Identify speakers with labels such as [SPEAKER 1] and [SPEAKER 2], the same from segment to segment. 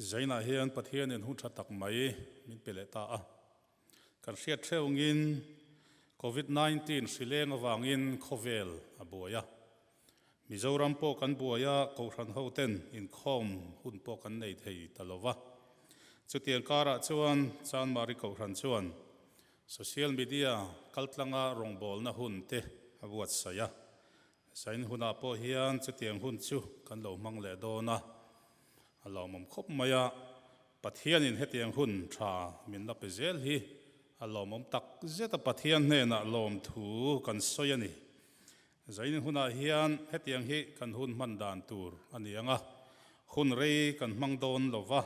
[SPEAKER 1] Zainah hian Pathianin hun tha tak mai min pe leh ta a. Kan hriat hreuhngin Covid 19 hri leng avangin khawvel a buai a. Mizoram pawh kan buai a, Kohhran hoten inkhawm hun pawh kan nei thei ta lo va. Chutiang karah chuan Chanmari Kohhran chuan social media kaltlanga rawngbawlna hun te a buatsaih a. Sain hunah pawh hian chutiang hun chu kan lo hmang leh dawn a, a lawmawm khawp mai a, Pathianin hetiang hun tha min la pe zel hi a lawmawm tak zet a, Pathian hnenah lawmthu kan sawi a ni. Zain hunah hian hetiang hi kan hun hman dan tur a ni ang a, hun rei kan hmang dawn lo va,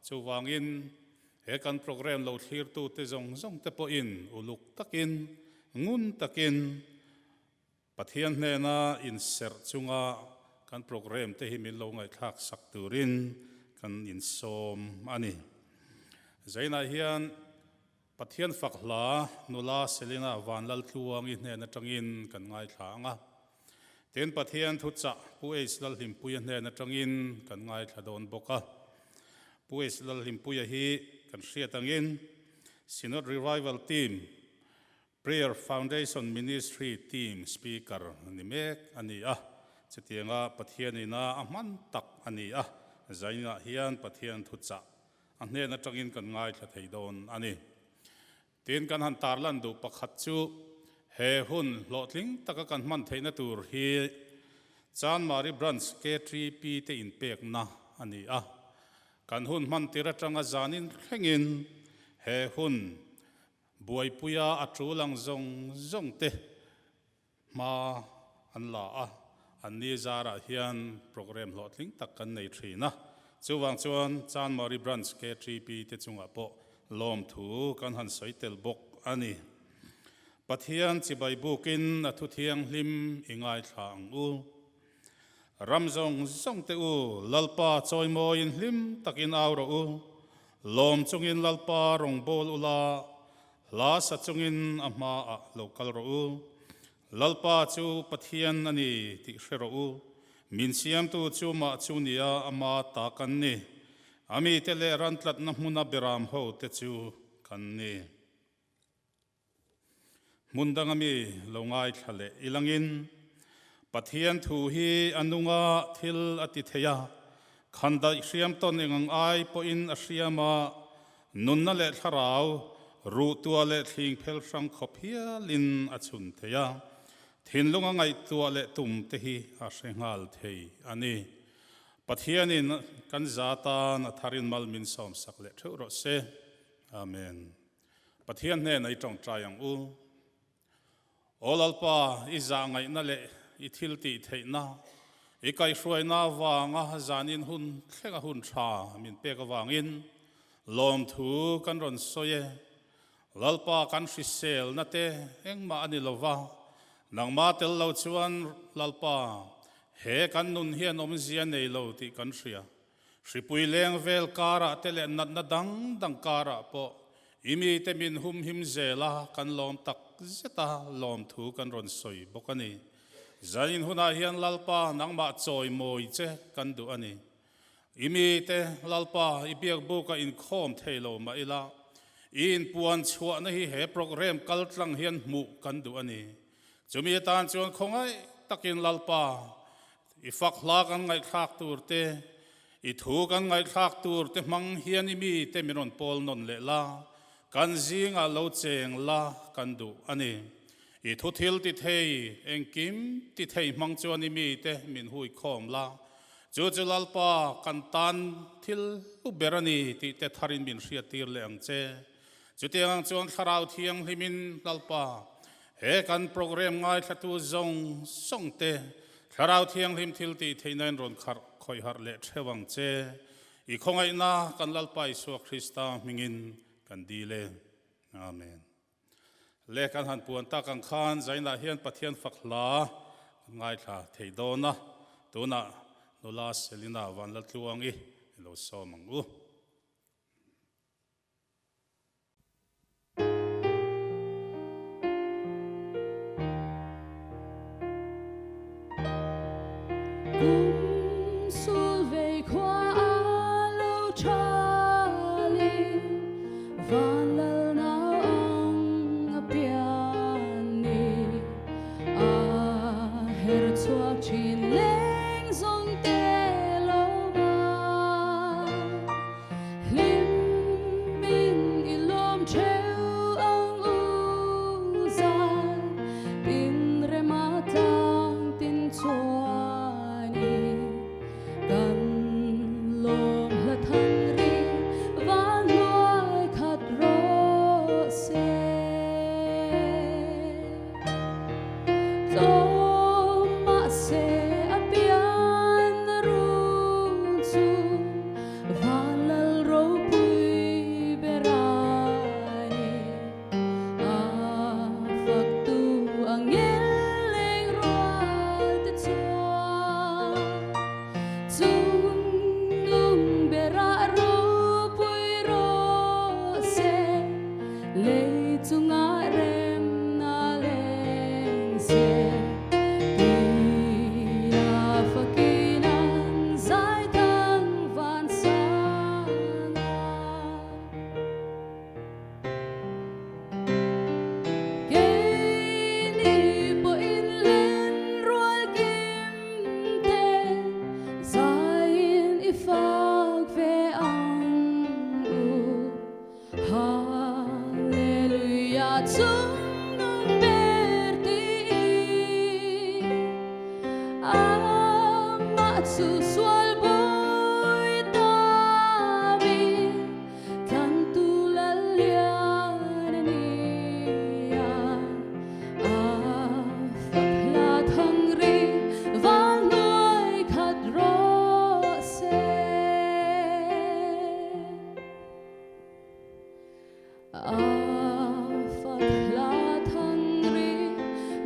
[SPEAKER 1] chuvangin he kan programme lo thlirtute zawng zawng te pawhin uluk takin, ngun takin, Pathian hnena inserh chunga kan programme te hi min lo ngaihthlak sak turin kan insawm a ni. Zainah hian Pathian fak hla nula Selina Vanlaltluangi hnen atangin kan ngaithla ang a. Tin, Pathian thuchah Pu H Lalhlimpuia hnen atangin kan ngaithla dawn bawk a. Pu H Lalhlimpuia hi kan hriat angin Synod Revival Team Prayer Foundation Ministry Team Speaker ni mek a ni a, chutianga Pathian ina a hman tak a ni a, zainah hian Pathian thuchah a hnen atangin kan ngaithla thei dawn a ni. Tin, kan han tarlan duh pakhat chu he hun hlawhtling taka kan hman theihna tur hi Chanmari Branch KTP te inpekna a ni a, kan hun hman tir atanga zanin thlengin he hun Buaipuia a tul ang zawng zawng te hma an la a, an ni zarah hian programme hlawhtling tak kan nei thin a. Chuvang chuan Chanmari Branch KTP te chungah pawh lawmthu kan han sawi tel bawk a ni. Pathian chibai bukin a thu thianghlim i ngaithla ang u. Ram zawng zawng te u, Lalpa chawimawiin hlim takin au rawh u. Lawm chungin Lalpa rawngbâwl ula, hla sa chungin a hmaah lo kal rawh u. Lalpa chu Pathian a ni tih hre rawh u. Min siamtu chu mah chu nia ama ta kan ni. A mite leh rantlatna hmuna beram ho te chu kan ni. Hmun danga mi lo ngaithla leh ilangin Pathian thu hi a nunga thil a ti thei a, khandaih hriam tawn eng ang ai pawhin a hriam a, nunna leh thlarau, ruhtua leh thling phel hrang khawp hialin a chhun thei a, thinlunga ngaihtuah leh tum te hi a hre nghal thei a ni. Pathianin kan za tan a tharin mal min sawmsak leh theuh rawh se. Amen. Pathian hnena i tawngtai ang u. Aw Lalpa, i zah ngaihna leh i thil tih theihna, i kaihhruaina avanga zanin hun thlenga hun tha min pek avangin lawmthu kan rawn sawi e. Lalpa kan hriselna te engmah a ni lova, nangmah tel lo chuan Lalpa, he kan nun hian awmzia nei lo tih kan hria. Hripui leng vel karah te leh natna dang dang karah pawh i mite min humhim zel a, kan lawm tak zet a, lawmthu kan rawn sawi bawk a ni. Zanin hunah hian Lalpa nangmah chawimawi che kan duh a ni. I mite Lalpa i biakbuk a inkhawm thei lo mah ila, i inpuan chhuahna hi he programme kaltlang hian hmuh kan duh a ni. Chumi atan chuan khawngaih takin Lalpa I fak hla kan ngaihthlak tur te, i thu kan ngaihthlak tur te hmang hian i mite min rawn pawl nawn leh la, kan zingah lo cheng la kan duh a ni. I thu thil ti thei, engkim ti thei hmang chuan i mite min hui khawm la, chu chu Lalpa kan tan thil hlu ber a ni tih te tharin min hriattir leh ang che. Chutiang ang chuan Thlarau Thianghlimin Lalpa He kan programme ngaithlatu zawng zawng te Thlarau Thianghlim thil tih theihna in rawn kharh khawih harh leh theuh ang che. I khawngaihna kan Lalpa Isua Krista hmingin kan dil e. Amen. Le kan han puan tak ang khan zainah hian Pathian fak hla kan ngaithla thei dawn a, tunah nula Selina Vanlaltluangi i lo sawm ang u.
[SPEAKER 2] Kum sul vei khua a lo tha. chungah remna leng se tia fakin an zai thang van sang a. Keini pawhin len rual kim te zaiin i fak ve ang u. Hallelujah chung nung ber tiin amah chu sual bawi tamin Tlantu Lallian a ni a, a fak hla thang ri vang hnuai khat rawh se. A fak hla thang ri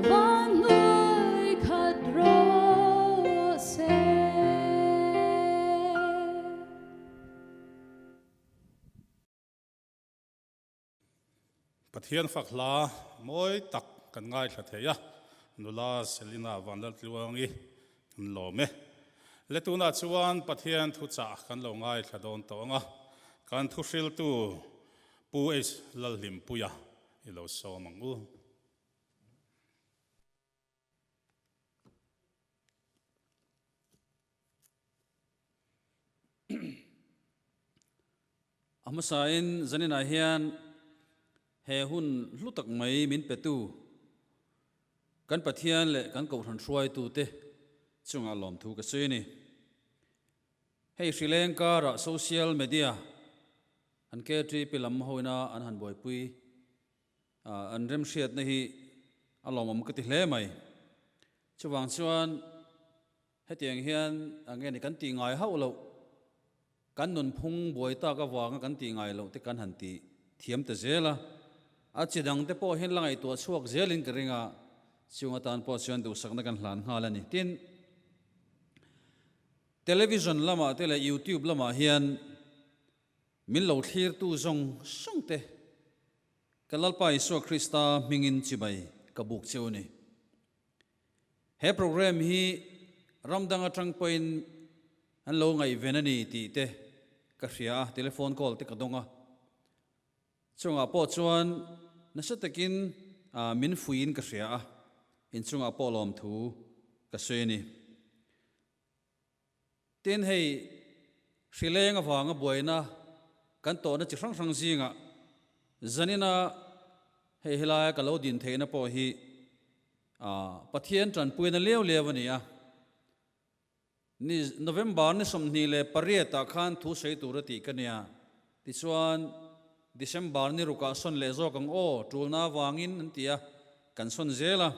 [SPEAKER 2] vang hnuai khat rawh se.
[SPEAKER 1] Pathian fak hla mawi tak kan ngaithla thei a, nula Selina Vanlaltluangi kan lawm e. Le tunah chuan Pathian thuchah kan lo ngaithla dawn tawh ang a, kan thuhriltu Pu H Lalhlimpuia i lo sawm ang u.
[SPEAKER 3] A hmasain zaninah hian he hun hlu tak mai min petu kan Pathian leh kan Kohhran hruaitute chungah lawmthu ka sawi a ni. Hei Sri Lanka-ah social media an KTP lam hoina an han buaipui an remhriatna hi a lawmawm ka ti hle mai. Chuvang chuan Hetiang hian a nge ni kan tih ngai hauh loh, kan nunphung buai tak avanga kan tih ngai loh te kan han tih thiam ta zel a, a chi dang te pawh hian la ngaihtuah chhuak zelin ka ring a, chung atan pawh chuan duhsakna kan hlan nghal a ni. Tin, television lamah te leh youtube lamah hian min lo thlirtu zawng zawng te ka Lalpa Isua Krista hmingin chibai ka buk cheu a ni. He program hi ram dang atang pawhin an lo ngaihven a ni tih te ka hria a, telephone call te ka dawng a. Chungah pawh chuan nasa takin min fuiin ka hria a, inchungah pawh lawmthu ka sawi a ni. Tin, hei hri leng avanga buaina kan tawhna chi hrang hrang zingah zanina hei helaia ka lo din theihna pawh hi Pathian tanpuina leu leu a ni a. Ni November ni 28 ah khan thu sawi tur a tih ka nia. Tichuan December ni rukah sawn leh zawk ang aw, tulna avangin an ti a, kan sawn zel a.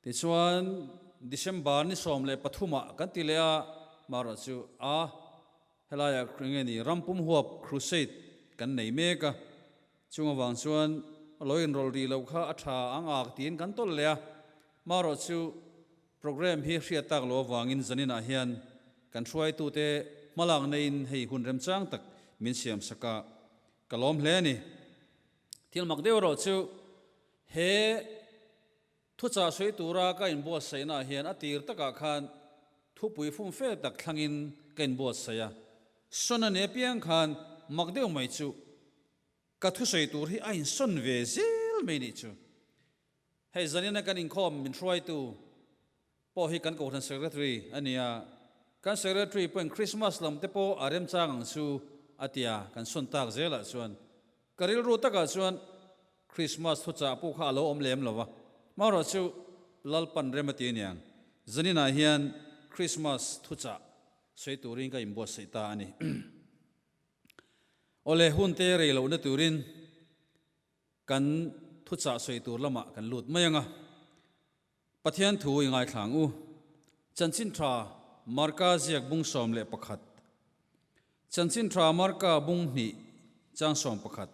[SPEAKER 3] Tichuan, December ni 13 ah kan ti leh a, marawh chu a helaiah nge ni rampum huap crusade kan nei mek a, chung avang chuan lo inrawlh rih loh kha a tha ang ak tiin kan tawlh leh a, marawh chu program hi hriat tak loh avangin zaninah hian kan hruaitute hmalak neiin hei hun remchang tak min siamsak a, ka lawm hle a ni. Thil mak deuh erawh chu he. Thuchah sawi tura ka inbuatsaihnaah hian a tir takah khan thupui fumfe tak thlangin ka inbuatsaih a. Sawn a ni apiang khan mak deuh mai chu ka thusawi tur hi a insawn ve zel mai nih chu. Hei zanina kan inkhawm min hruaitu pawh hi kan Kohhran Secretary a ni a, kan Secretary pawhin Christmas lam te pawh a remchang ang chu a ti a, kan sawn tak zelah chuan Ka rilru takah chuan Christmas thuchah pawh kha a lo awm lem lo va, marawh chu Lalpan rem a ti aniang. Zaninah hian Christmas thuchah sawi turin ka inbuatsaih ta a ni. Awle, hun te rei lohna turin kan thuchah sawi tur lamah kan lut mai ang a. Pathian thu i ngaithla ang u. Chanchin tha Marka ziak bung 11. Chanchin tha Marka bung hnih chang 11.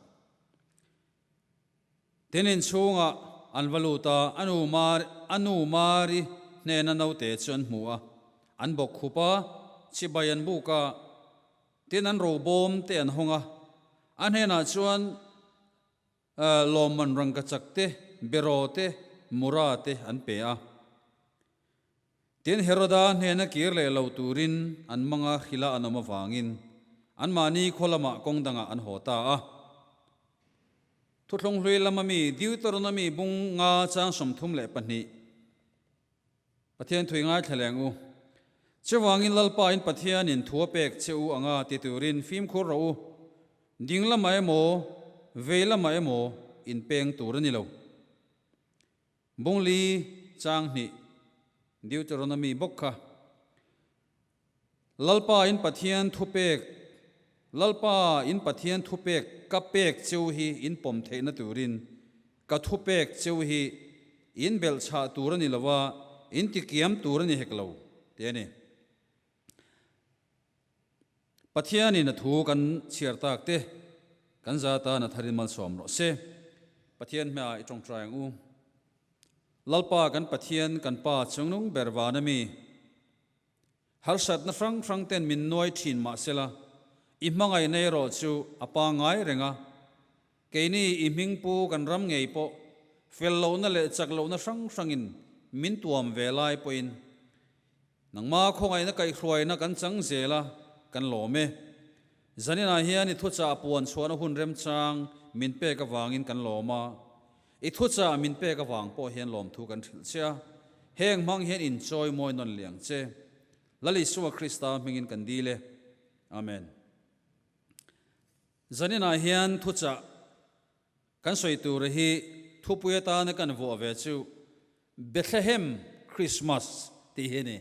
[SPEAKER 3] Tin inchhungah an va lut a, a nu Mar a nu Mari hnena naute chu an hmu a, an bawk khup a, chibai an buk a, tin an robawm te an hawng a, a hnenah chuan. Lawmman rangkachak te, beraw te, mura te an pe a. Tin, Heroda hnena kir leh lo turin an manga hrila an awm avangin anmahni khaw lamah kawng dangah an haw ta a. Thuthlung hlui lama mi Deuteronomy bung nga chang 32 Pathian thui ngaithla leng u. Chuvangin Lalpa in Pathianin thu a pek che u anga ti turin fimkhur rawh u. Ding lamah emaw, vei lamah emaw in peng tur a ni lo. Bungli chang hnih, Deuteronomy bawk kha. Lalpa in Pathian thupek, Lalpa in Pathian thupek ka pek cheu hi in pawm theihna turin ka thupek cheu hi in belhchhah tur a ni lo a, in tikiam tur a ni hek lo, tih a ni. Pathianin a thu kan chhiar tak te kan za tan a tharin malsawm rawh se. Pathian hmehah i tawngtai ang u. Lalpa kan Pathian kan Pa chungnung ber van a mi. Harsatna hrang hrang ten min nuai thin mahsela i hmangaihna erawh chu a pangngai reng a. Keini i hmingpu kan ram ngei pawh fel lohna leh chak lohna hrang hrangin min tuam ve lai pawhin Nangma khawngaihna kaihhruaina kan chang zel a, kan lawm e. Zaninah hian i thuchah puan chhuahna hun remchang min pek avangin kan lawm a, i thuchah min pek avang pawh hian lawmthu kan hrilh che a, heng hmang hian inchawi mawi nawn liang che. Lal Isua Krista hmingin kan dil e. Amen. Zaninah hian thuchah kan sawi tur hi thupui atana kan vuah ve chu Bethlehem Christmas tih hi a ni.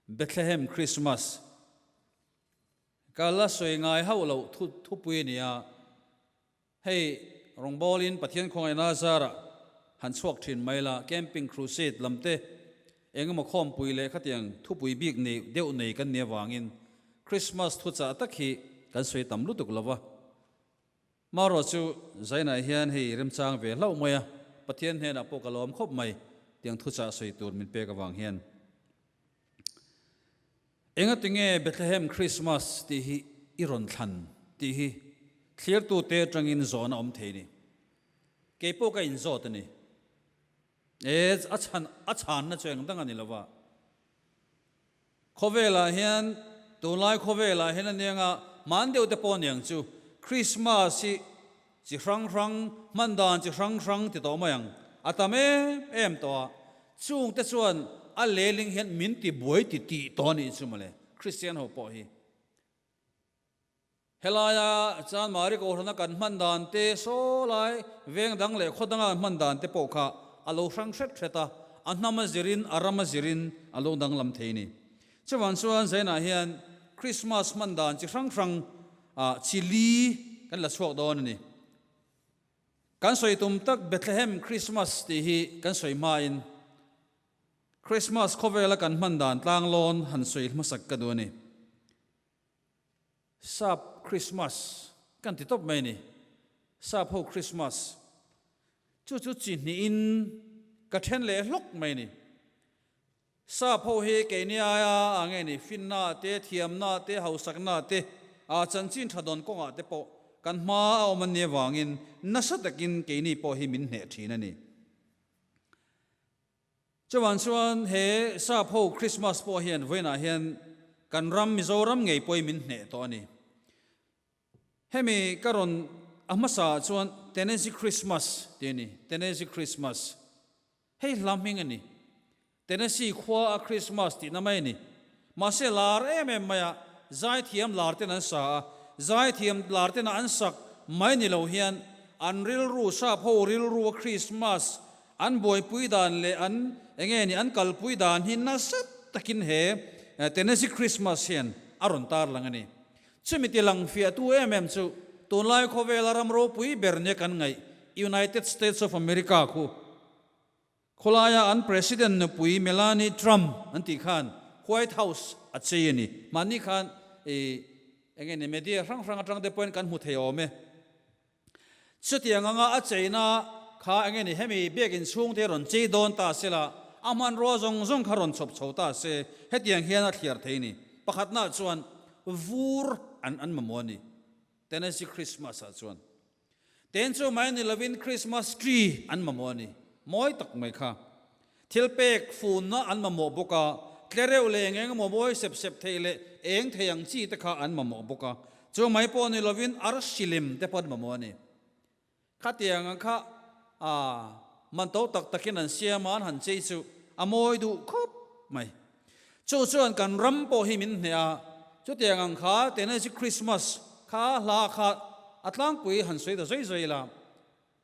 [SPEAKER 3] Bethlehem Christmas. Ka la sawi ngai hauh loh thu thupui a ni a. Hei rawngbawlin Pathian khawngaihna zarah han chhuak thin mai la, Camping Crusade lam te eng emaw khawmpui leh khatiang thupui bik nei deuh nei kan nih avangin Christmas thuchah tak hi kan sawi tam lutuk lo va. Marawh chu Zainah hian hei remchang ve hlauh mai a, Pathian hnenah pawh ka lawm khawp mai tiang thuchah sawi tur min pek avang hian. Engati nge Bethlehem Christmas tih hi i rawn thlan tih hi thlirtute atangin zawhna awm thei ni. Kei pawh ka inzawt a ni. E, a chhan a chhanna chu eng dang a ni lo va. Khawvelah hian, tunlai khawvelah hian a nianga hman deuh te pawh aniang chu, Christmas hi chi hrang hrang, hman dan chi hrang hrang ti tawh mai ang, a tam em em tawh a, chung te chuan a leling hian min ti buai ti tih tawh a nih chu mawle, Christian ho pawh hi. Helaia Chanmari Kohhrana kan hman dan te, saw lai veng dang leh khaw danga an hman dan te pawh kha a lo hrang hret hret a, a hnam a zirin, a ram a zirin a lo danglam thei a ni. Chuvang chuan Zainah hian Krismas hman dan chi hrang hrang ah chi li kan la chhuak dawn a ni. Kan sawi tum tak Bethlehem Krismas tih hi kan sawi hmain Krismas khawvela kan hman dan tlanglawn han sawi hmasak ka duh a ni. Sap Christmas kan ti tawp mai a ni. Sap ho Christmas. Chu chu chi hnihin ka then leh hlawk mai a ni. Sap ho hi keini aia a nge ni finna te, thiamna te, hausakna te, a chanchin tha dawn kawngah te pawh kan hma a awm an nih avangin nasa takin keini pawh hi min hneh thin a ni. Chuan chuan he sap ho Christmas pawh hian vawiinah hian kan ram Mizoram ngei pawhin min hneh tawh a ni. Hemi ka rawn a hmasa ah chuan Tennessee Christmas tih a ni, Tennessee Christmas. Hei hla hming a ni. Tennessee khua a Christmas tihna mai a ni. Mahse lar em em mai a, zaithiam lar ten an sa a, zaithiam lar tena an sak mai ni lo hian an rilru sap ho rilru a Christmas An buaipui dan leh an enge ni an kalpui dan hi nasa takin he Tennessee Christmas hian a rawn tarlang a ni. Chumi ti lang fiahtu em em chu tunlai khawvela ram ropui ber nia kan ngaih United States of America khu khawlaia an President nupui Melanie Trump an tih khan White House a chei a ni. Mahni khan i enge ni media hrang hrang atang te pawhin kan hmu thei awm e. Chutiang anga a cheina kha eng nge ni hemi biakinn chhungte rawn chei dawn ta se la, a hmanrua zawng zawng kha rawn chhawp chho ta se, hetiang hian a thliar thei ni. Pakhatnaah chuan vur an an mamawh a ni, Tennessee Christmas ah chuan. Ten chu mai ni lovin Christmas tree an mamawh a ni. Mawi tak mai kha. Thil pek funna an mamawh bawk a, tlereuh leh eng eng emaw mawi sep sep thei leh eng thei ang chi te kha an mamawh bawk a. Chu mai pawh ni lovin arsi lem te pawh an mamawh a ni. Khatiang ang kha a man to tak takin an siam a, an han chei chu a mawi duh khawp mai. Chu chuan kan ram pawh hi min hneh a, chutiang ang kha Tennessee Christmas kha hla kha a tlangpui han sawi ta zui zui ila,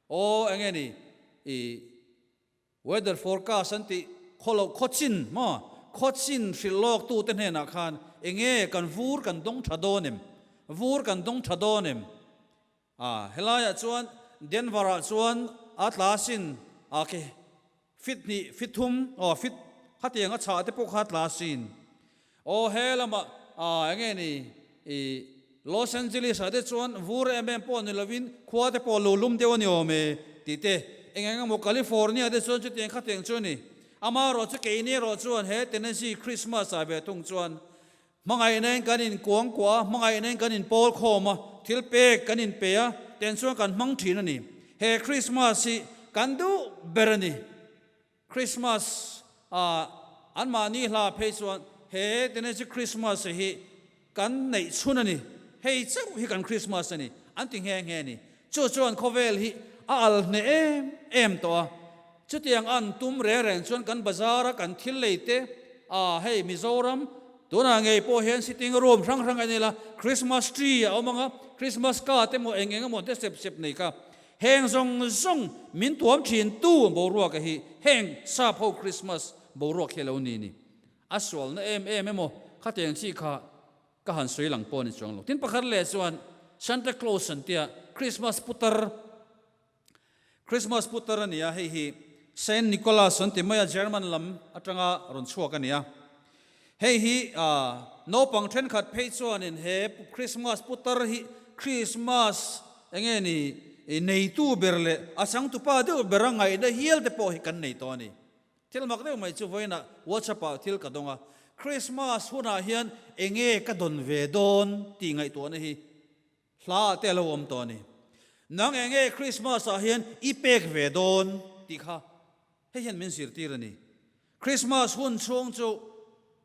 [SPEAKER 3] aw enge ni i weather forecast an tih khaw loh khawchin maw khawchin hrilh lawk tute hnenah khan enge kan vur kan dawng tha dawn em, vur kan dawng tha dawn em? A, helaiah chuan Denver-ah chuan a tla sin a khi fit hnih, fit thum, aw fit khatiang a chhah te pawh kha a tla sin. Aw he lamah a enge ni i Los Angeles-ah te chuan vur em em pawh ni lovin khua te pawh lo lum deuh a ni awm e tih te, eng eng emaw California te chuan chutiang khatiang chu a ni. Amaherawh chu keini erawh chuan he Tennessee Christmas-ah ve thung chuan Hmangaihnain kan inkuangkuah a, hmangaihnain kan inpawl khawm a, thil pek kan inpe a, ten chuan kan hmang thin a ni. He Krismas hi kan duh ber a ni. Krismas ah anmahni hla phei chuan he Tennessee Krismas hi kan neih chhun a ni. Hei chauh hi kan Krismas a ni, an ti nghe nghe a ni. Chu chuan khawvel hi a al hneh em em tawh a. Chutiang an tum reng reng chuan kan bazar a kan thil lei te, ah hei Mizoram tunah ngei pawh hian sitting room hrang hrang a ni la, Christmas tree a awm ang a, Christmas card emaw eng eng emaw te sep sep nei kha. Heng zawng zawng min tuam thin tu boruak a hi heng sap ho Christmas boruak hi a lo ni ni. A sualna em em emaw khatiang chi kha Ka han sawi lang pawh a ni chuang lo. Tin pakhat leh chuan Santa Claus an tia Christmas putar, Christmas putar a ni a, hei hi Saint Nicholas an ti mai a, German lam atanga rawn chhuak a ni a. Hei hi naupang thenkhat phei chuanin he Christmas putar hi Christmas enge ni neitu ber leh a changtupa deuh bera ngaihna hial te pawh hi kan nei tawh a ni. Thil mak deuh mai chu vawiinah WhatsApp ah thil ka dawng a, Christmas hunah hian enge ka dawn ve dawn tih ngaihtuahna hi hla ah te a lo awm tawh a ni. Nang enge Christmas ah hian i pek ve dawn tih kha hei hian min zirtir a ni. Christmas hun chhung chu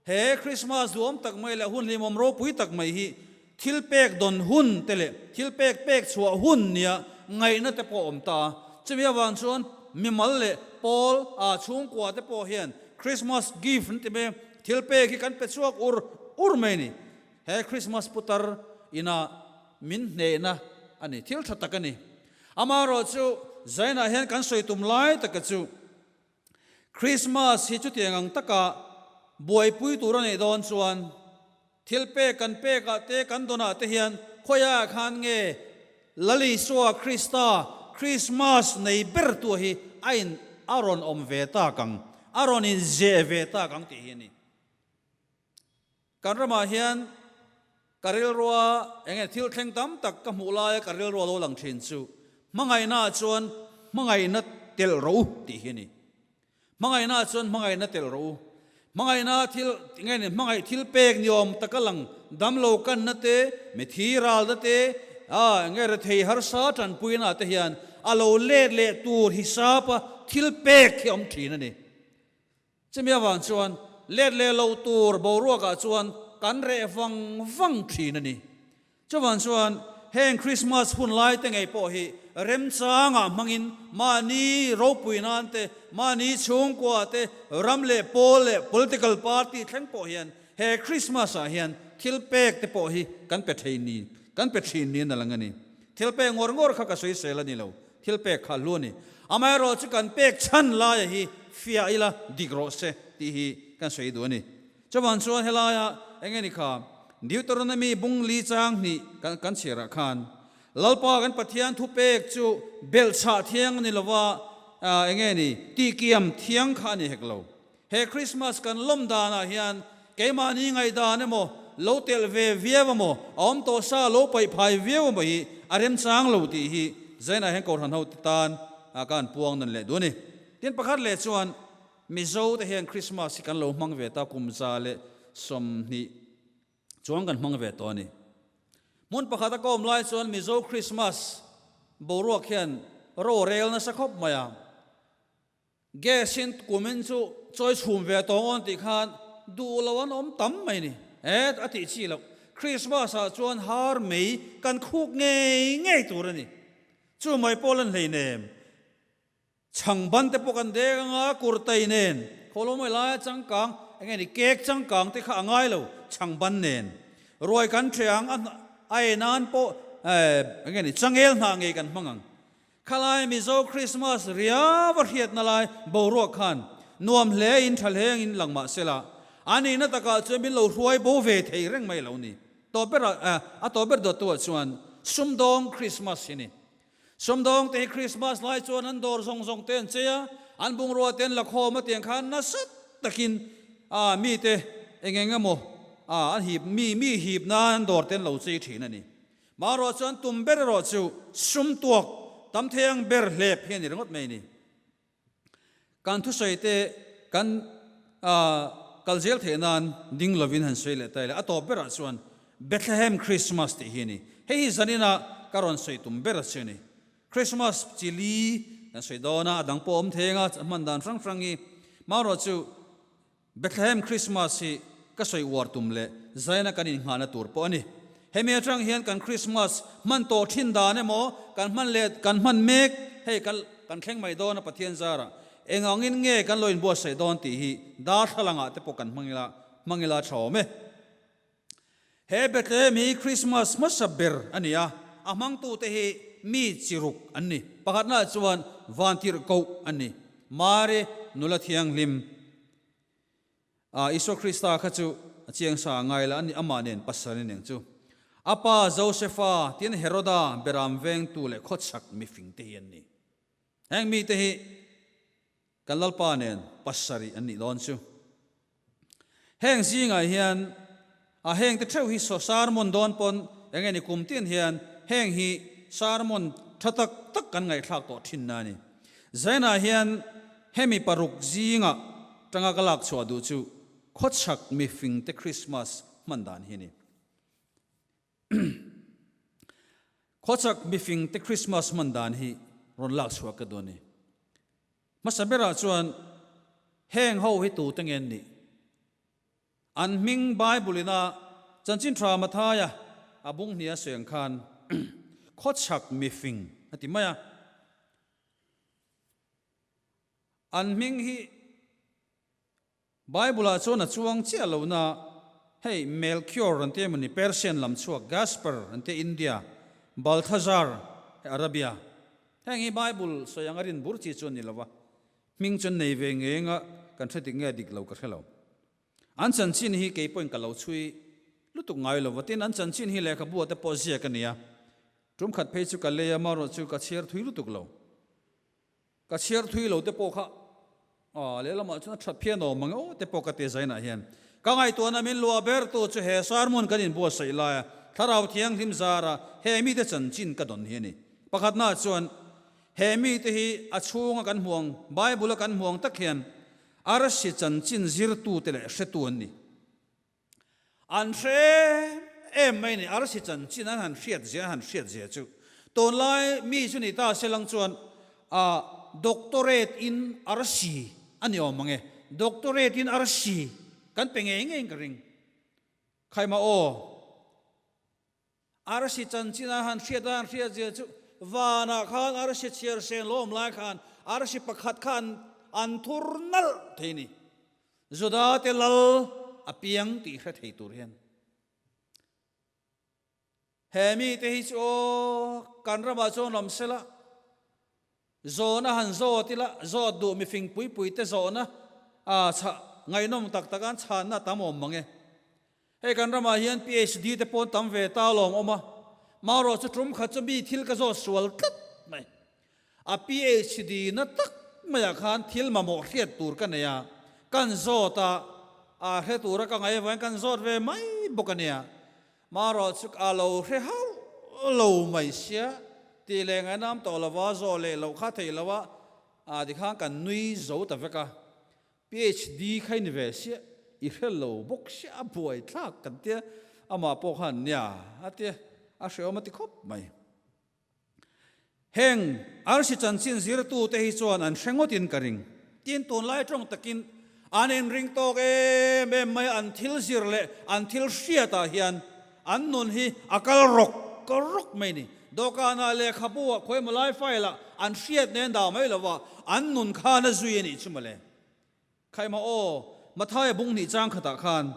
[SPEAKER 3] he Christmas duhawm tak mai leh hun hlimawm ropui tak mai hi thil pek dawn hun te leh thil pek pek chhuah hun nia ngaihna te pawh a awm ta a. Chumi avang chuan mimal leh pawl a chhungkua te pawh hian Christmas gift an ti mai a, thil pek hi kan pe chhuak ur ur mai a ni. He Christmas putar ina min hnehna a ni, thil tha tak a ni. Amaherawhchu Zainah hian kan sawi tum lai taka chu Christmas hi chutiang ang taka buaipui tur a nih dawn chuan thil pek kan pekah te kan dawnah te hian khawiah khan nge Lal Isua Krista Christmas nei ber tu hi a in a rawn awm ve tak ang, a rawn inzeh ve tak ang tih hi a ni. Kan ramah hian ka rilrua eng nge thil thleng tam tak ka hmuh laia ka rilrua lo lang thin chu hmangaihnaah chuan hmangaihna telh rawh u tih hi a ni. Hmangaihnaah chuan hmangaihna telh rawh u. Hmangaihna thil nge ni hmangaih thil pek ni awm taka lang damlo kanna te, mithi ralna te, a eng nge rethei harsa tanpuina te hian a lo let leh tur hisapa thil pek hi a awm thin a ni. Chumi avang chuan let leh lo tur boruakah chuan kan reh vang vang thin a ni. Chuvang chuan heng Krismas hun lai te ngei pawh hi remchangah hmangin mahni ropui nan te, mahni chhungkua te, ram leh pawl leh political party thleng pawh hian he Krismas-ah hian thil pek te pawh hi kan pe thei ni, kan pe thin niin a lang a ni. Thil pek ngawr ngawr kha ka sawisel a ni lo. Thil pek kha hlu a ni. Amaherawh chu kan pek chhan laia hi fiah ila dik rawh se tih hi kan sawi duh a ni. Chuvang chuan helaia eng nge ni kha Deuteronomy bung li chang hnih kan kan chhiarah khan Lalpa kan Pathian thu pek chu belhchhah thiang a ni lova eng nge ni tihkiam thiang kha a ni hek lo. He Christmas kan lawm danah hian keimahni ngaihdan emaw, lo telh ve viau emaw, a awm tawh sa lo paih phai viau emaw hi a remchang lo tih hi Zainah hian Kohhran ho te tan ka han puang nawn leh duh a ni. Tin pakhat leh chuan Mizo te hian Christmas hi kan lo hmang ve ta kum 120 chuan kan hmang ve tawh a ni. Hmun pakhat a ka awm lai chuan Mizo Christmas. Boruak hian ro rel nasa khawp mai a. Gas in kumin chu chawi chhum ve tawng awn tih khan duh lo an awm tam mai ni. Het a tih chi loh. Christmas ah chuan har mei kan khuk ngei ngei tur a ni. Chu mai pawh lan hleinem. Chhang ban te pawh kan dek anga kurtai nen khawlo mai laia changkang enge ni cake changkang te kha a ngai lo chhang ban nen ruai kan ṭhe ang a a ei nan pawh enge ni changel hnah ngei kan hmang ang. Khalai Mizo Christmas riau a hriatna lai boruak khan nuam hle in ṭha hleng in lang mah sela a nihna takah chuan min lo hruai bo ve thei reng mai lo ni. Tawp ber a tawp ber dawttuah chuan sumdawng Christmas hi ni. Sumdawng te hi Christmas lai chuan an dawr zawng zawng te an chei a, an bungrua te an la khawm a tiang khan nasa takin ah mite eng eng emaw ah an hip mi mi hip nan an dawr te an lo chei thin a ni. Marawh chuan tum ber erawh chu sum tuak tam thei ang ber hlep hi a ni ringawt mai a ni. Kan thusawi te kan kal zel theih nan ding lovin han sawi leh ta ila, a tawp berah chuan Bethlehem Christmas tih hi a ni. Hei hi zanina ka rawn sawi tum ber a che a ni. Christmas chi li kan sawi dawn a, a dang pawh awm thei anga hman dan hrang hrang hi. Marawh chu Bethlehem Christmas hi ka sawi uar tum leh zaina kan innghahna tur pawh a ni. Hemi atang hian kan Christmas hman tawh thin dan emaw, kan hman leh kan hman mek, hei kan kan thleng mai dawn a Pathian zarah eng angin nge kan lo inbuatsaih dawn tih hi darthlalangah te pawh kan hmang ila hmang ila tha awm e. He Bethlehem hi Christmas hmasa ber a ni a, a hmangtute hi mi chi ruk an ni. Pakhatnaah chuan Vantirhkoh an ni. Mari nula thianghlim a Isua Krista kha chu a chiang sa a ngai la a ni, amah nen pasal in eng chu. A pa Josefa tin Heroda beram vengtu leh khawchhak mifing te hi an ni. Heng mite hi kan Lalpa nen pasarih an nih dawn chu. Heng zingah hian a hengte theuh hi saw sermon dawn pawn eng nge ni kum tin hian heng hi sermon tha tak tak kan ngaihthlak tawh thin na a ni. Zainah hian hemi paruk zingah tanga ka lak chhuah duh chu khawchhak mifingte Christmas hman dan hi a ni. Khawchhak mifingte Christmas hman dan hi rawn lak chhuah ka duh a ni. Hmasa berah chuan heng ho hi tute nge an nih? An hming Bible ina Chanchin Tha Mathaia a bung hnia sawi ang khan khawchhak mifing a ti mai a. An hming hi Bible ah chuan a chuang chiah lohna hei Melchior an ti emaw ni, Persian lam chhuak, Gaspar an ti India, Balthazar hei Arabia. Heng hi Bible sawi ang a rin bur chi chu a ni lo va, hming chu an nei ve ngei anga kan hre dik nge dik lo ka hre lo. An chanchin hi kei pawhin ka lo chhui lutuk ngai lo va, tin an chanchin hi lehkhabu ah te pawh ziak a ni a, tum khat phei chu ka lei a, amaherawh chu ka chhiar thui lutuk lo. Ka chhiar thui lo te pawh kha aw lehlamah chuan a that phian awm ang e aw te pawh ka ti zainah hian ka ngaihtuahna min luah ber tu chu he sermon kan inbuatsaih laia Thlarau Thianghlim zara he mite chanchin ka dawn hi a ni. Pakhatnaah chuan he mite hi a chhunga kan hmuang Bible-a kan hmuang tak hian arsi chanchin zirtute leh hretu an ni. An hre em mai ni, arsi chanchin an han hriat zia an han hriat zia chu. Tunlai mi chu ni ta se lang chuan a doctorate in arsi a ni awm ang e, doctorate in arsi kan pe ngei ngeiin ka ring. Khaima aw. Arsi chanchin a han hriat a han hriat zia chu vanah khan arsi chhiar sen lo awm lai khan arsi pakhat khan an thur nalh thei ni. Juda te lal a piang tih hre thei tur hian. He mite hi chu aw kan ramah chuan awm sela zawhna han zawt ila zawt duh mifing pui pui te zawhna a chhah ngaihnawm tak tak an chhanna tam awm mang e. Hei kan ramah hian PhD te pawn tam ve ta lawm awm a, marawh chu tum khat chu mi thil ka zawt sual tlat mai. A PhD na tak maiah khan thil mamawh hriat tur ka nei a, kan zawt a, a hre tura ka ngaih avangin kan zawt ve mai bawk a nia. Marawh chu a lo hre hauh lo mai sia, tih leh ngainam tawh lova zawh leh loh kha theih loh a, a tikhan kan nui zo ta vek a. PHD kha i ni ve sia, i hre lo bawk sia, a buai thlak kan tia, amah pawh khan nia a tia, a hreawm a ti khawp mai. Heng arsi chanchin zirtute hi chuan an hre ngawtin ka ring. Tin, tunlai tawng takin an inring tawk em em mai a, an thil zir leh an thil hriatah hian an nun hi a kal rawk rawk mai ni. Dawhkanah lehkhabu ah khawimaw lai file ah an hriat nen dah mai lova an nun khan a zui a nih chu mawle. Khaihma aw, Mathaia bung hnih chang khatah khan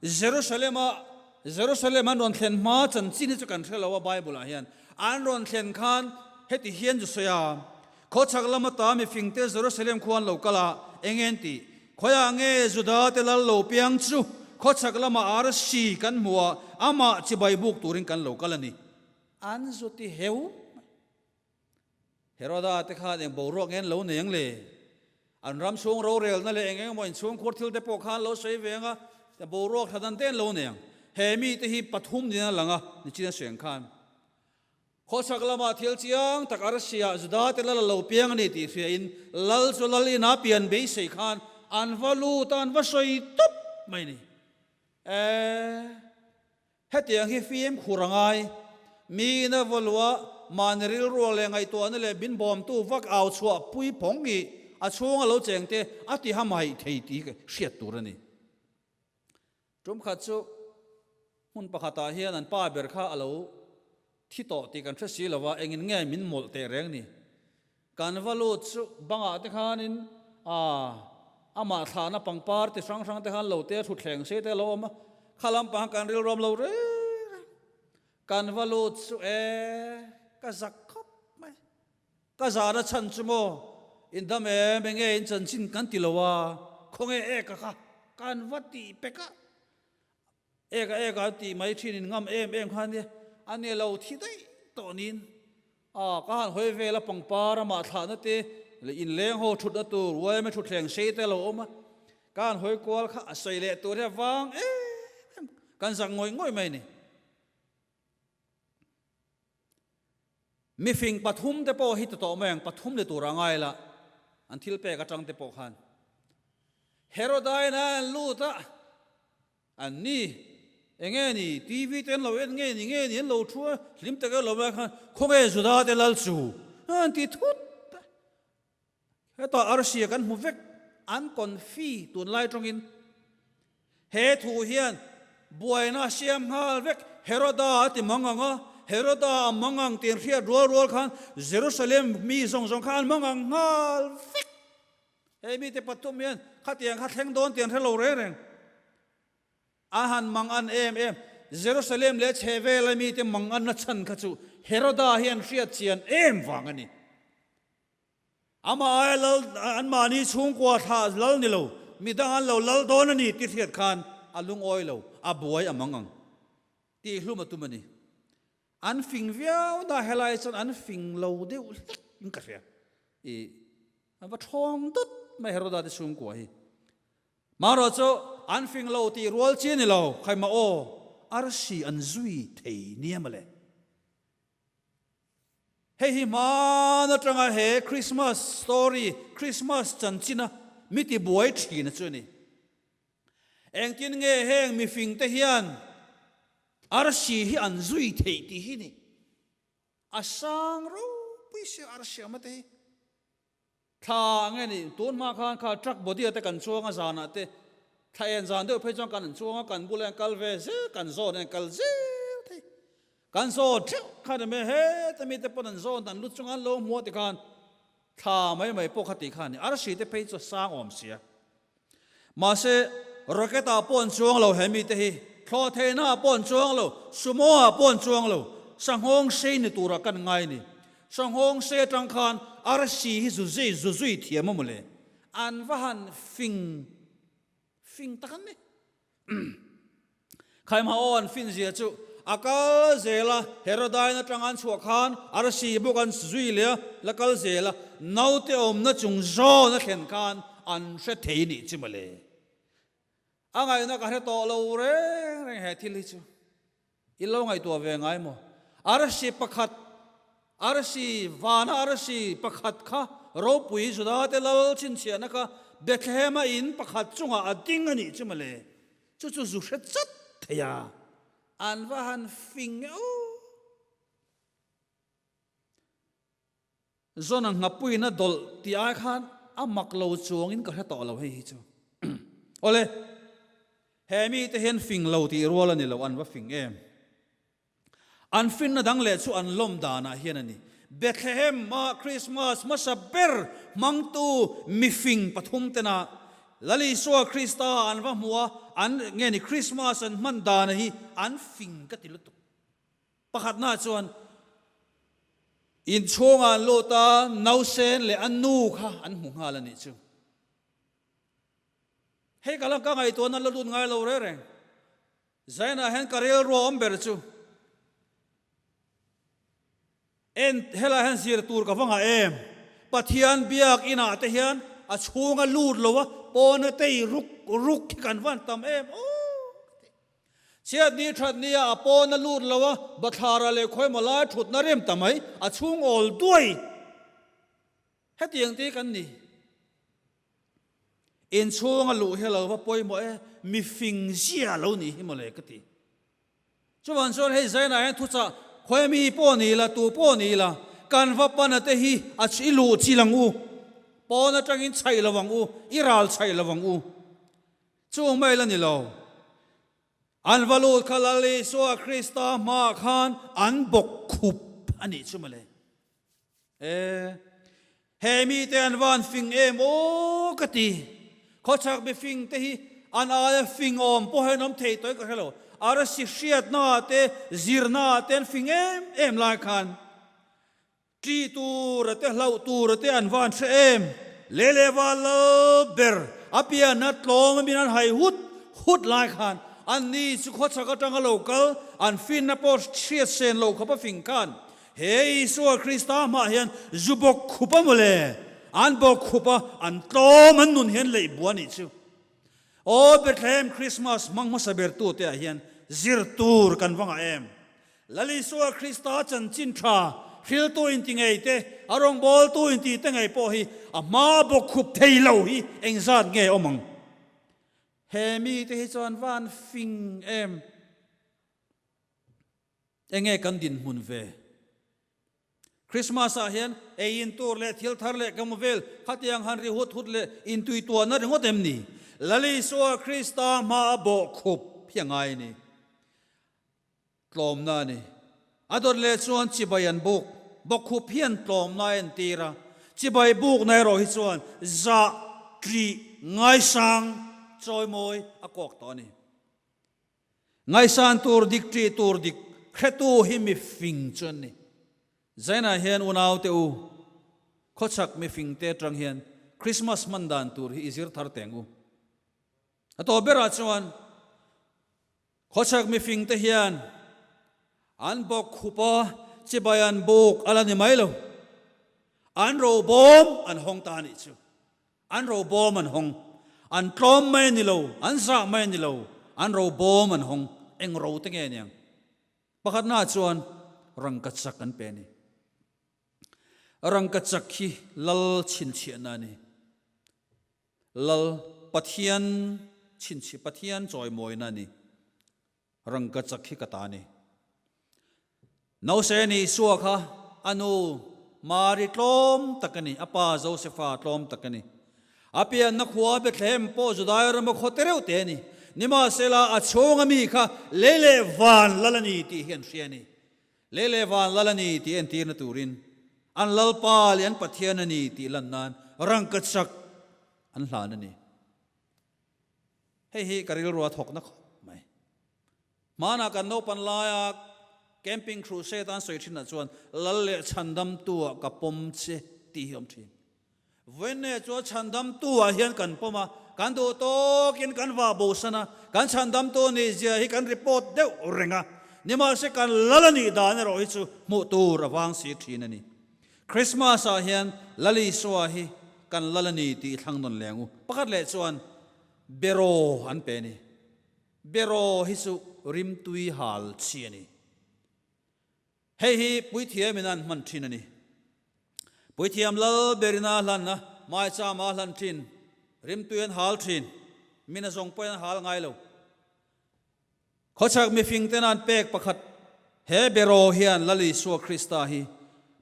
[SPEAKER 3] Jerusalem-a Jerusalem an rawn thlen hma chanchin hi chu kan hre lo a Bible-ah hian an rawn thlen khan heti hian zu sawi a, Khawchhak lama ta mifingte Jerusalem khua an lo kal a, eng en tih? Khawiah nge Juda-te lal lo piang chu khawchhak lama arsi kan hmu a, amah chibai buk turin kan lo kal a ni. An zu ti heu mai. Heroda te khan eng boruak nge an lo nei ang le? An ram chhung rorelna leh eng eng emaw inchhungkhur thil te pawh khan lo sawi ve ang a, boruak tha dan te an lo nei ang. He mite hi pathum niin a lang a, nichin a sawi ang khan. Khawchhak lamah thil chiang tak Arsia, Juda te lal a lo piang a ni tih hriain lal chu lal ina pian beisei khan an va lut a, an va sawi tawp mai a ni. E. Hetiang hi fimkhur a ngai. Miin a vaw luah, mahni rilruah leh ngaihtuahna leh min bawmtu vak au chhuah pui phawng hi a chhunga lo cheng te a ti hamaih thei tih hriat tur a ni. Tum khat chu hmun pakhatah hian an pa ber kha a lo thi tawh tih kan hre si lo va, engin nge min mawlh teh reng ni? Kan va lut chu bangah te khanin aah amah thlahna pangpar ti hrang hrang te khan lo te thutthleng sei te a lo awm a, kha lampang kan rilruam lo reng reng. Kan va lut chu e ka zak khawp mai. Ka zahna chhan chu maw indam em enge in chanchin kan ti lo a, khawnge e ka kha kan va tih pek a. Eka eka an tih mai thin in ngam em em khan nia a ni lo thi daih tawh niin a ka han hawi vel a pangpar amah thlahna te leh inleng ho thutna tur uaima thutthleng sei te a lo awm a ka han hawi kual kha a sawi leh tur hi a vang em em kan zak ngawih ngawih mai a ni. Mifing pathum te pawh hi ti tawh mai ang pathum ni tur a ngai la an thil pek atang te pawh khan Herodain a an lut a An ni, enge ni, TV te an lo en nge ni nge ni an lo thu a, hlim tak e lo mai khan khawnge Juda te lal chu an ti thut a. Hetah arsia kan hmu vek, an confi tunlai tawngin he thu hian buaina a siam nghal vek, Heroda a ti mang ang a, Heroda a mang ang tih an hriat rual rual khan Jerusalem mi zawng zawng kha an mang ang nghal vek. Hei mite pathum hian khatiang kha thleng dawn tih an hre lo reng reng. A han mang an em em. Jerusalem leh chhe vela mite mang anna chhan kha chu Heroda hi an hriat chian em vang a ni. Amah aia lal anmahni chhungkua thlah lal ni lo, midang an lo lal dawn a ni tih hriat khan a lungawi lo, a buai a mang ang tih hlum a tum a ni. An fing viau na helai chuan an fing lo deuh hlek in ka hria. I an va thawng dawt mai Heroda te chhungkua hi. Marawh chu an fing lo tih rual chi a ni lo, khaimah aw, arsi an zui thei nia mawle. Hei hi hmaan atanga he Christmas story, Christmas chanchina mi tibuai thina chu a ni. Engtin nge heng mifing te hian arsi hi an zui theih tih hi ni. A sang ropui sia arsi awm te hi. Thla nge ni tun hma khan kha truck body ah te kan chuang a zanah te thla en zan deuh phei chuan kan an chuang a kan bulah hian kal ve zel kan zawn hian kal zel thei. Kan zawn theuh khan em e heta mite pawn an zawn an lu chunga an lo hmuh te khan thla mai mai pawh kha tih khan ni. Arsi te phei chu a sang awm sia. Mahse, rocket ah pawh an chuang lo he mite hi, thlawhtheihna ah pawh an chuang lo, sumo ah pawh an chuang lo, sanghawng sei ni turah kan ngai ni. Sanghawng sei atang khan arsi hi zu zui zu zui thiam a mawle. An va han fing fing tak an ni. Khaimah aw an fin zia chu a kal zel a, Herodain atang an chhuah khan arsi bawk an zui leh a, la kal zel a, naute awmna chung zawn a thlen khan an hre thei nih chu mawle. A ngaihna ka hre tawh lo reng reng he thil hi chu. I lo ngaihtuah ve ngai maw? Arsi pakhat, arsi, vana arsi pakhat kha ropui Judate lal chhinchhiahna kha Bethlehem-a in pakhat chungah a ding a nih chu mawle. Chu chu zu hre chat thei a, an va han fing e aw. Zona nghapuiin a dawlh tih ai khan a mak lo chuangin ka hre tawh lo hei hi chu. Awle, he mite hian fing lo tih rual a ni lo, an va fing em. An finna dang leh chu an lawm danah hian a ni. Bethlehem-a Krismas hmasa ber hmangtu mifing pathum tena Lal Isua Krista an va hmu a, an nge ni Krismas an hman dana hi an fing ka ti lutuk. Pakhatnaah chuan inchhungah an lut a, nausen leh a nu kha an hmu nghal a nih chu. Hei ka la ka ngaihtuahna la lut ngai lo reng reng. Zainah hian ka rilru a awm ber chu en helaiah hian zir tur ka va ngah em? Pathian biak inah te hian a chhunga lut lo a, pawna tei ruk ruk hi kan van tam em aw ka ti. Chhiat ni that nia a pawna lut lo a, bathlara leh khawimaw lai thutna rem ta mai, a chhung awl duai. Hetiang te kan ni. Inchhunga luh hi lo va pawimawh e, mi fing zia lo nih hi mawle ka ti. Chuvan chuan hei Zainah hian thuchah khawi mi pawh ni la, tu pawh ni la, kan va pana te hi a i luh chil ang u, pawn atangin chhaih lo ang u, i ral chhaih lo ang u. Chung mai la ni lo. An va lut kha Lal Isua Krista hmaah khan an bawk khup a nih chu mawle. E, he mite an van fing em aw ka ti. Khawchhak mifing te hi an aia fing awm pawh hian awm thei tawh in ka hre lo. Arsi hriatna ah te, zirna ah te an fing em em lai khan ṭi tura te hlauh tura te an van hre em. Le le val lal ber a pianna tlawm a min an hai hut hut lai khan anni chu khawchhak atanga lo kal an finna pawh hriat sen loh khawp a fing khan He Isua Krista hmah hian zu bawk khup a mawle, an bawk khup a, an tlawm an nun hian leih bua nih chu. Aw Bethlehem Christmas hmang hmasa ber tu te ah hian zir tur kan va ngah em? Lal Isua Krista chanchin tha hriltu inti ngei te, a rawngbawltu inti te ngei pawh hi a hma bawk khup thei lo hi engzat nge awm ang? He mite hi chuan van fing em? Enge kan dinhmun ve? Christmas ah hian ei in tur leh thil thar leh ka mu vel khatiang han ri hut hut leh intui tuahna ringawt em ni? Lal Isua Krista hma a bawh khup hi a ngai a ni. Tlawmna a ni. A dawt leh chuan chibai an buk. Bawkkhup hian tlawmna a entir a. Chibai bukna erawh hi chuan zah, tlih, ngaisang, chawimawi a kawk tawh a ni. Ngaihsan tur dik ṭih tur dik hretu hi mifing chu an ni. Zainah hian unaute u, khawchhak mifingte aṭang hian Christmas hman dan tur hi i zir thar teng u. A tawp berah chuan khawchhak mifingte hian an bawk khup a, chibai an buk a la ni mai lo. An robawm an hawng ta a nih chu. An robawm an hawng. An tlawm mai a ni lo, an zah mai a ni lo, an robawm an hawng. Eng ro te nge aniang? Pakhatnaah chuan rangka chak an pe a ni. Rangka chak hi lal chhinchhiahna a ni. Lal Pathian chhinchhiah, Pathian chawimawina a ni. Rangka chak hi ka ta a ni. Nause ni Isua kha a nu Mari tlawm tak a ni, a pa Josefa tlawm tak a ni. A pianna khua Bethlehem pawh Judai rama khaw te reuh te a ni. Nimahsela a chhunga mi kha lei leh van lal a ni tih hi an hria a ni. Lei leh van lal a ni tih entirna turin an Lalpa leh an Pathian a ni tih lan nan rangka chak an hlan a ni. Hei hi ka rilru a thawkna khawp mai. Hmanah kan naupan laia camping crusade an sawi thinah chuan Lal leh Chhandamtu ah ka pawm che tih hi a awm thin. Vawiinne chuan Chhandamtu ah hian kan pawm a, kan duh tawkin kan vah bosan a, kan Chhandamtu nih zia hi kan report deuh reng a, nimahse kan Lal a nih dan erawh hi chu hmuh tur a vang si thin a ni. Christmas ah hian Lal Isua hi kan Lal a ni tih thlang nawn leng u. Pakhat leh chuan Beraw an pe a ni. Beraw hi chu rimtui hal chi a ni. Hei hi puithiamin an hman thin a ni. Puithiam lal berina hlan a, maichama hlan thin, rimtui an hal thin, min a zawng pawhin an hal ngai lo. Khawchhak mifing ten an pek pakhat, he beraw hian Lal Isua Krista hi.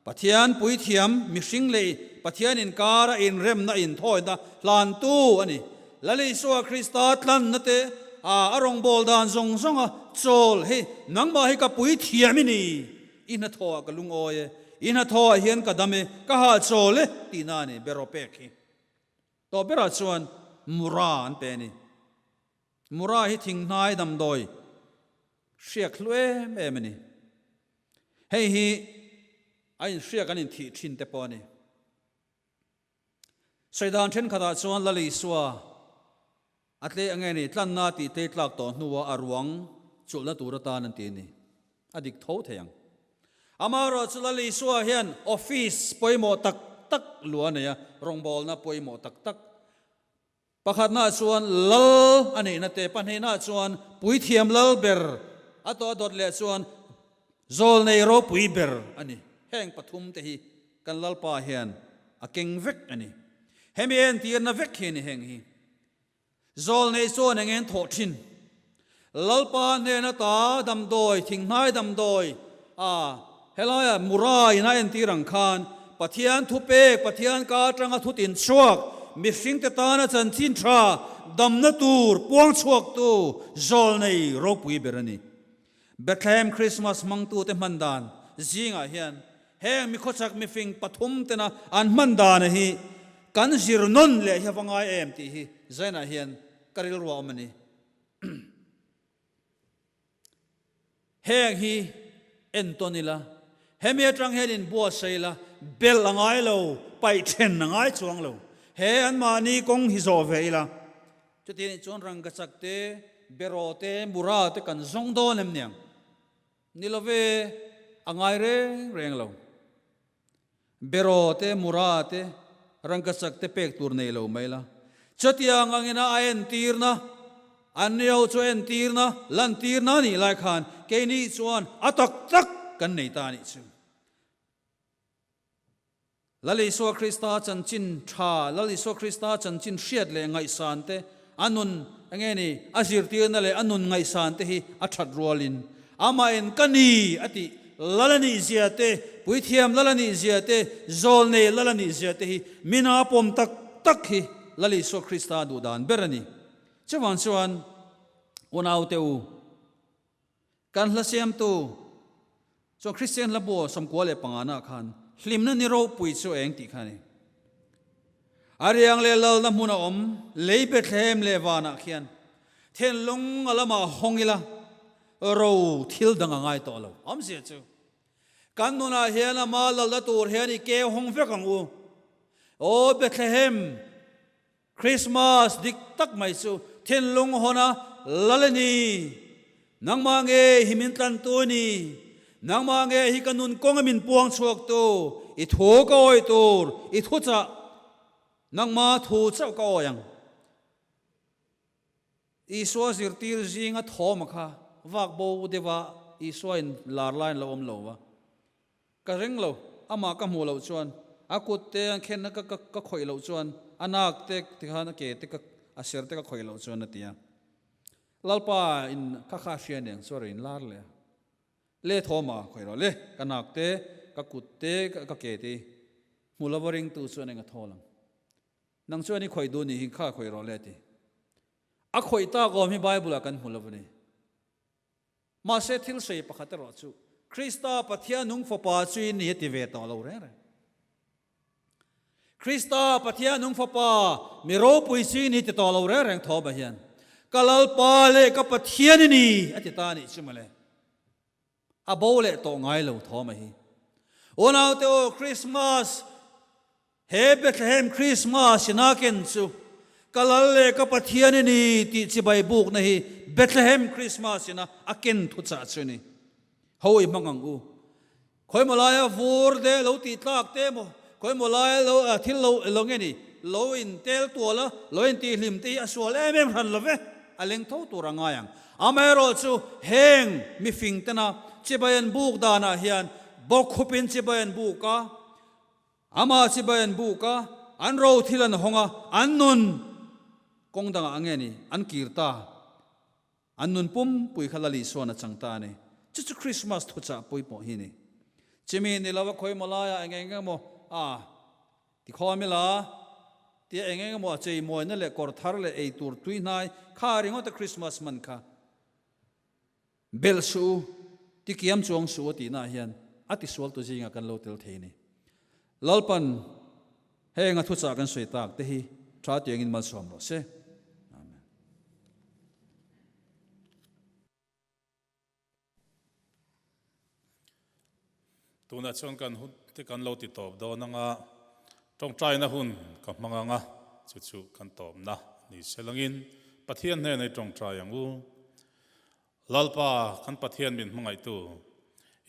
[SPEAKER 3] Pathian puithiam, mihring leh Pathian inkara inremna inthawina hlantu a ni. Lal Isua Krista tlanna te a a rawngbâwl dan zawng zawnga chawl, Hei, nangmah hi ka puithiam i ni, i hnathawhah ka lungawi e, i hnathawhah hian ka dam e, ka hahchawl e, tihna a ni, beraw pek hi. Tawh berah chuan mura an pe a ni. Mura hi thinghnai damdawi hriak hlu em em a ni. Hei hi a inhriak an inthih thin te pawh a ni. Sawidan thenkhatah chuan Lal Isua a tlei ange ni, tlanna tih tlei tlak tawh hnua a ruang chulhna tur atan an ti a ni. A dik tho thei ang. Amaherawhchu Lal Isua hian office pawimawh tak tak lu a nei a, rawngbawlna pawimawh tak tak. Pakhatnaah chuan Lal a nihna te, pahnihnaah chuan Puithiam Lal ber a tawh a dawt leh chuan Zawlnei ropui ber a ni. Heng pathum te hi kan Lalpa hian a keng vek a ni. Hemi entirna vek hi a ni heng hi. Zawlnei chuan eng en thawh thin? Lalpa hnena ta damdawi, thinghnai damdawi a helaia mura in a entir ang khan Pathian thupek, Pathian ka atanga thu tin chhuak, mihringte tana chanchin tha damna tur puang chhuaktu zawlnei ropui ber a ni. Bethlehem Christmas hmangtute hman dan zingah hian heng mi khawchak mifing pathum tena an hman dana hi kan zir nawn leh hi a va ngai em tih hi Zainah hian ka rilru a awm a ni. Heng hi entawn ila, hemi atang hian inbuatsaih ila, belh a ngai lo, paih then a ngai chuang lo. He anmahni kawng hi zawh ve ila, chuti anih chuan rangkachak te, beraw te, mura te kan zawng dawn em niang? Ni love, a ngai reng reng lo. Beraw te, mura te, rangkachak te pek tur nei lo mai la. Chutiang angina a entirna, an nio chu entirna, lantirna a nih lai khan keini chuan a tak tak kan nei ta a nih chu. Lal Isua Krista chanchin tha, Lal Isua Krista chanchin hriat leh ngaihsan te, a nun enge ni, a zirtirna leh a nun ngaihsan te hi a that rualin Amahin ka ni a tih Lal a nih zia te, Puithiam Lal a nih zia te, Zawlnei Lal a nih zia te hi mina pawm tak tak hi Lal Isua Krista duh dan ber a ni. Chuvang chuan unaute u, kan hla siamtu chuan Kristian hla bu 95 nah khan hlimna ni ropui chu eng tih kha a ni. A riang leh lalna hmun a awm, lei Bethlehem leh vanah khian thinlung a lamah hawng ila, ro thil dang a ngai tawh lo. Awmzia chu, kan nunah hian ama lalna tur hian i keu hawng vek ang u. Aw Bethlehem, Christmas dik tak mai chu thinlung hawna lal a ni. Nangmah nge hi min tlantu a ni? Nangmah nge hi ka nun kawnga min puang chhuaktu? I thu ka awih tur, i thu chah, nangmah thu chauh ka awih ang. Isua zirtir zinga thawm a kha vak bo deuha Isua in lar laiin lo awm lo va. Ka ring lo, amah ka hmuh loh chuan, a kut te an khenna ka ka khawih loh chuan, a nak te tikhan a ke te ka a ser te ka khawih loh chuan a ti a. Lalpa in kha kha hria nen chu a rawn lar leh a. Le thawm a khawih rawh le, ka nak te, ka kut te, ka ke te hi hmu lova ringtu chuan eng a thawl ang. Nang chuan i khawih duh nih hi kha khawih rawh le a ti. A khawih tak awm hi Bible ah kan hmu lo a ni. Mahse thil sawi pakhat erawh chu Krista Pathian nung fapa chu i ni a ti ve tawh lo reng reng. Krista Pathian nung fapa mi ropui chu i ni ti tawh lo reng reng thaw bah hian ka Lalpa leh ka Pathian i ni a ti ta a nih chu mawle. A bo leh tawh ngai lo thaw mai hi. Unaute aw Christmas he Bethlehem Christmas ina ken chu ka Lal leh ka Pathian i ni tih chibai bukna hi Bethlehem Christmas ina a ken thuchah chu a ni. Ho i hmang ang u. Khawimaw laia vur te lo tih tlak te emaw, khawimaw laia lo thil lo lo nge ni, lo in tel tual a, lo in tih hlim te hi a sual em em hran lo ve, a leng tho tur a ngai ang. Amaherawhchu heng mifing tena chibai an buk danah hian bawkkhupin chibai an buk a, amah chibai an buk a, an ro thil an hawng a, an nun kawng dangah a nge ni, an kir ta. An nun pumpui kha Lal Isuan a chang ta a ni. Chu chu Krismas thuchah pawimawh hi a ni. Chimi ni lova khawi maw laiah eng eng emaw a ti khawm ila tia eng eng emaw a chei mawina leh kawr thar leh ei tur tui hnai kha ringawt a Christmas man kha belh suh u, ti kiam chuang suh u tihna ah hian a ti sual tu zingah kan lo tel thei a ni. Lalpan heng a thuchah kan sawi tak te hi tha tiangin malsawm rawh se. Amen.
[SPEAKER 1] Tunah chuan kan hun te kan lo ti tawp dawn anga tawngtaina hun ka hmang anga chu chu kan tawpna ni se langin Pathian hnenah i tawngtai ang u. Lalpa kan Pathian min hmangaihtu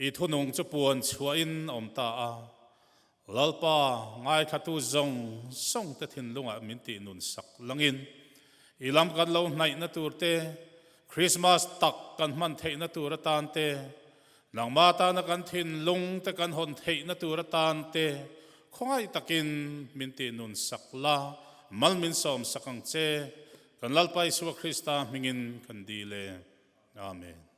[SPEAKER 1] i thunung chu puan chhuahin a awm ta a, Lalpa ngaithlatu zawng zawng te thinlungah min tih nun sak langin i lam kan lo hnaihna tur te, Krismas tak kan hman theihna tur atan te, nangmah tana kan thinlung te kan hawn theihna tur atan te khawngaih takin min tih nun sak la, mal min sawm sak ang che, kan Lalpa Isua Krista hmingin kan dil e. Amen.